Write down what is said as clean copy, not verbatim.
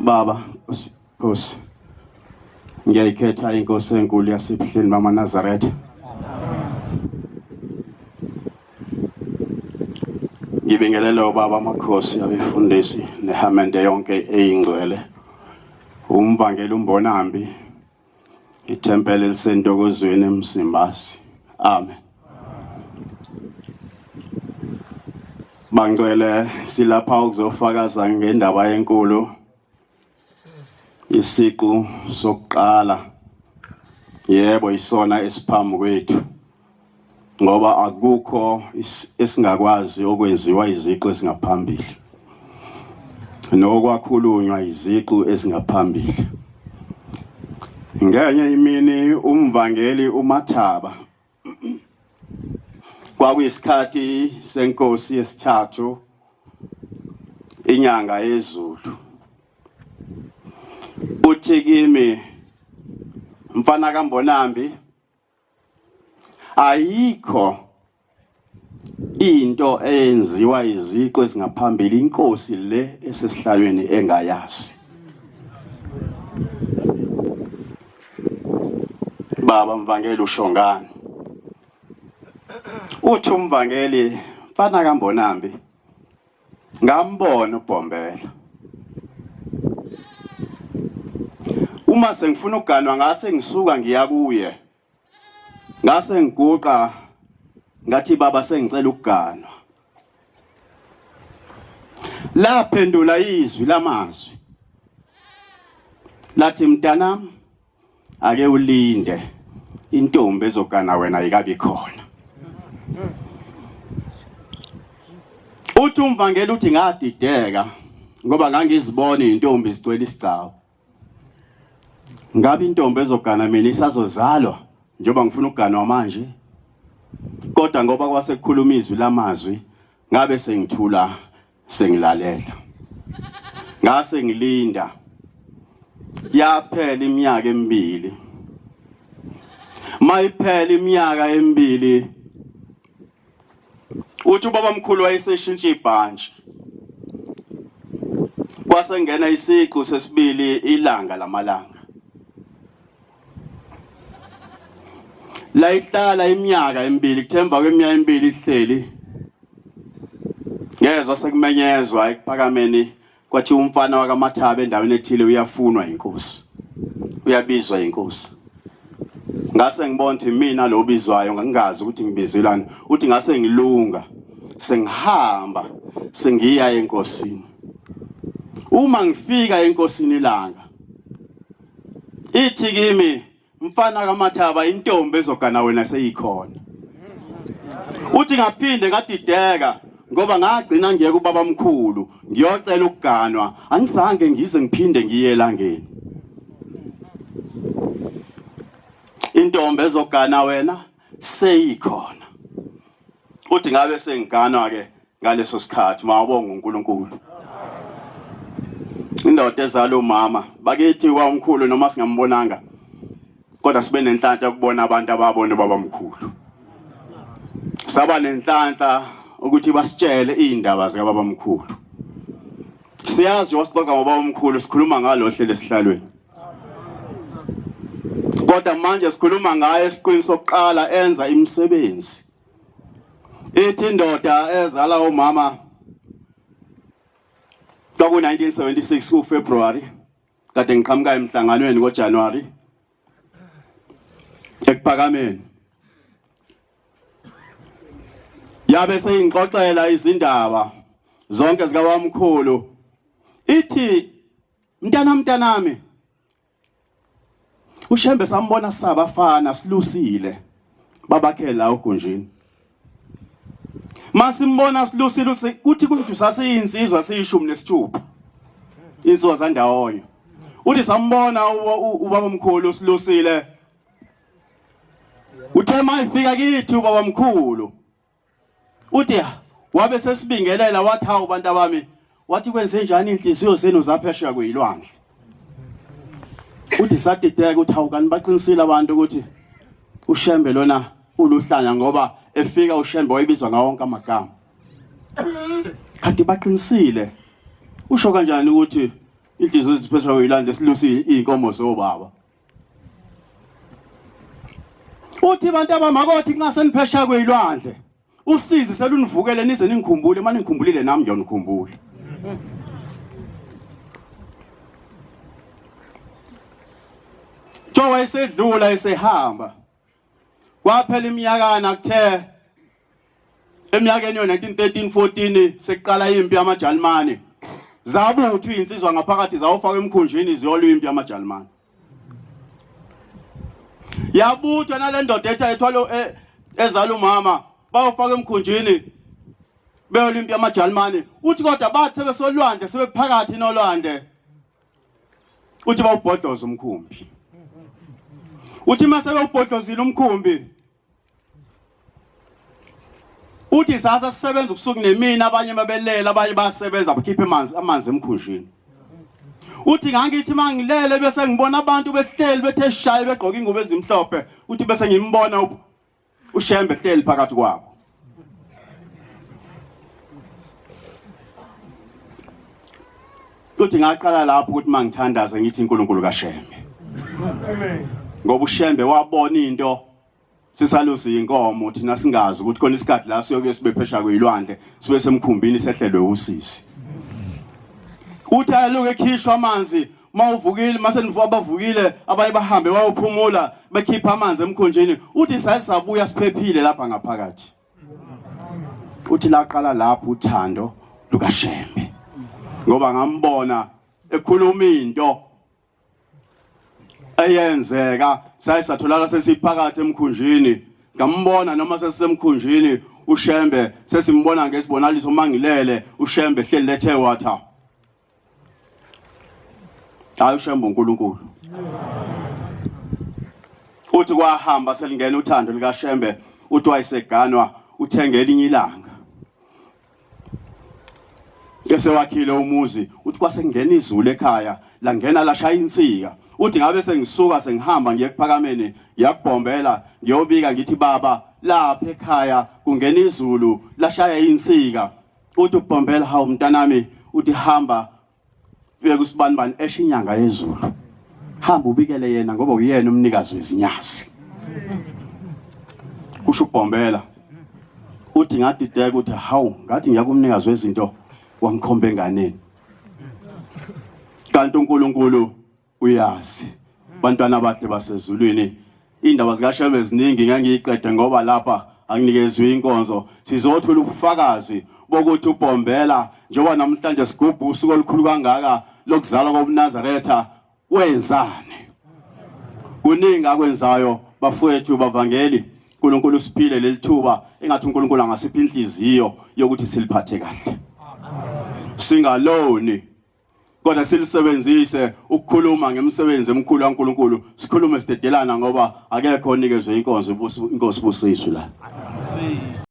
Baba, Nkosi, ngiyayikhetha inkosi enkulu yasebuhleni bamaNazaretha. Ngibingelele obaba amakhosi abefundisi nehamente yonke eyingcwele. Umvangeli uMbonambi ithempeli elisentokozweni eMsimbasi. Amen. Bangcwele silapha ukuzofakaza ngendaba enkulu isiqu sokuqala yebo isona esiphambi kwethu ngoba akukho esingakwazi okwenziwa iziqu ezingaphambili nokwakhulunywa iziqu ezingaphambili. Ngenye imini umvangeli uMathaba kwakuyisikhathi senkosi yesithathu inyanga yezulu uthi kimi mfana kaMbonambi ayikho into eyenziwa iziqu ezingaphambili inkosi le esesihlalweni engayazi. Baba mvangeli usho ngani? Uthi umvangeli mfana kaMbonambi ngambona uBhombela. Uma sengifuna ukuganwa ngase ngisuka ngiya kuye. Ngase ngiguqa ngathi baba sengicela ukuganwa. Laphendula izwi lamazwi. Lathi mntanami ake ulinde intombi ezogana wena ayikabi khona. Uthi umvangeli uthi ngadideka ngoba ngangizibona intombi zigcwele isigcawu. Ngabe intombi ezogana mina isazozalwa njengoba ngifuna ukuganwa manje? Kodwa ngoba kwase kukhuluma izwi lamazwi ngabe sengithula sengilalela. Ngase ngilinda. Yaphela iminyaka emibili. Mayiphela iminyaka emibili uthi ubaba mkhulu wayeseshintsha ibhantshi. Kwase ngena isiqu sesibili ilanga lamalanga. Layihlala iminyaka emibili kuthemba kweminyaka emibili ihleli. Ngezwa sekumenyezwa ekuphakameni kwathi umfana wakaMathabe endaweni ethile uyafunwa inkosi. Uyabizwa inkosi. Ngase ngibona ukuthi mina lo obizwayo ngangingazi ukuthi ngibizelani. Uthi ngase ngilunga sengihamba sengiya enkosini. Uma ngifika enkosini ilanga ithi kimi mfana kaMathaba intombi ezogana wena seyikhona. Uthi ngaphinde ngadideka ngoba ngagcina ngiye kubaba mkhulu ngiyocela ukuganwa angizange ngize ngiphinde ngiye elangeni. Intombi ezogana wena seyikhona. Uthi ngabe sengiganwa ke ngaleso sikhathi mawabonga uNkulunkulu. Indoda ezala umama bakithi wawumkhulu noma singambonanga kodwa sibe nenhlanhla ukubona abantu ababona ubaba mkhulu. Saba nenhlanhla ukuthi basitshele izindaba zika baba mkhulu. Siyazi wasixoxa ngoba omkhulu sikhuluma ngalo hlele esihlalweni. Kodwa manje sikhuluma ngaye esiqwini sokuqala enza imisebenzi. Ithi indoda ezala umama kwaku 1976 kuFebruary kade ngiqhamuka emhlanganweni ngoJanuary ekuphakameni yabe seyingixoxela izindaba zonke zikawamkhulu ithi mntana mntanami uShembe sambona sabafana silusile babakhe la ugunjini masimbona silusile kuthi kuthi sasiyinsizwa siyishumi nesithupha insizwa zandawonye uthi sambona ubaba omkhulu silusile uthe mayifika kithi ubaba mkhulu uthi wabe sesibingelela wathi hawu bantu abami wathi kwenze njani inhliziyo zenu zaphesheya kweyilwandle uthi sadideka ukuthi hawu kanti baqinisile abantu ukuthi uShembe lona uluhlanya ngoba efika uShembe wayebizwa ngawo wonke amagama kanti baqinisile usho kanjani ukuthi inhliziyo zethu phesheya kweyilwandle silusi izinkomo zobaba Uthi bantu abamakothi kungase niphesheya kweyilwandle. Usizi selunivukele nize ningikhumbule manje ngikhumbulile nami ngiyonikhumbula. Joe wayesedlula esehamba. Kwaphela iminyakana kuthe eminyakeni yo-1913 14 sekuqala impi yamaJalimane. Zabuthwa izinsizwa ngaphakathi zawofaka emkhunjini ziyolwa impi yamaJalimane. Yabuthwa nale ndoda etha ethwalo e, ezala umama bayofaka emkhunjini beyolwa impi yamaJalimane. Uthi kodwa bathi sebesolwandle sebephakathi nolwandle uthi bawubhodloza umkhumbi uthi uma sebewubhodlozile umkhumbi uthi sasa sisebenza ubusuku nemini abanye babelela abanye basebenza bakhiphe amanzi amanzi emkhunjini uthi ngangithi mangilele bese ngibona abantu behleli bethe shaye begqoka ingubo ezimhlophe uthi bese ngimbona uShembe ehleli phakathi kwabo Uthi ngaqala lapho ukuthi mangithandaze ngithi uNkulunkulu kaShembe. Amen. Ngoba uShembe wabona into sisalusi inkomo thina singazi ukuthi khona isikhathi la siyoke sibe phesha kuyilwandle sibe semkhumbini sehlelwe usisi. Uthi aluke ekhishwa amanzi mawuvukile mase nivuka abavukile abaye bahambe bayophumula bekhipha amanzi emkhunjini uthi saye sabuya siphephile lapha ngaphakathi uthi laqala lapho uthando lukaShembe ngoba ngambona ekhuluma into eyenzeka saye satholakala sesiphakathi emkhunjini ngambona noma sesisemkhunjini uShembe sesimbona ngesibonaliso mangilele uShembe hleli lethe water Hayi uShembe uNkulunkulu. Uthi kwahamba selingena uthando likaShembe uthi wayeseganwa uthenge elinye ilanga. Esewakhile umuzi uthi kwase kungena izulu ekhaya langena lashaya insika uthi ngabe sengisuka sengihamba ngiye kuphakameni ngiyakubhombela ngiyobika ngithi baba lapha ekhaya kungena izulu lashaya insika uthi ubhombela hawu mntanami uthi hamba uye kusibanibani esho inyanga yezulu hamba ubikele yena ngoba uyena umnikazi wezinyazi kusho ubhombela uthi ngadideka ukuthi hawu ngathi ngiya kumnikazi wezinto wangikhomba enganeni kanti uNkulunkulu uyazi bantwana abahle basezulwini indaba zikaShembe ziningi ngeke ngiyiqede ngoba lapha anginikezwe inkonzo sizothola ubufakazi bokuthi uBhombela njengoba namhlanje sigubha usuku olukhulu kangaka lokuzalwa kobuNazaretha wenzani kuningi akwenzayo bafowethu bavangeli uNkulunkulu usiphile leli thuba engathi uNkulunkulu angasipha inhliziyo yokuthi siliphathe kahle singaloni kodwa silisebenzise ukukhuluma ngemisebenzi emikhulu kaNkuluNkulu sikhulume sidedelana ngoba akekho onikezwe inkonzo inkosi busiswe la.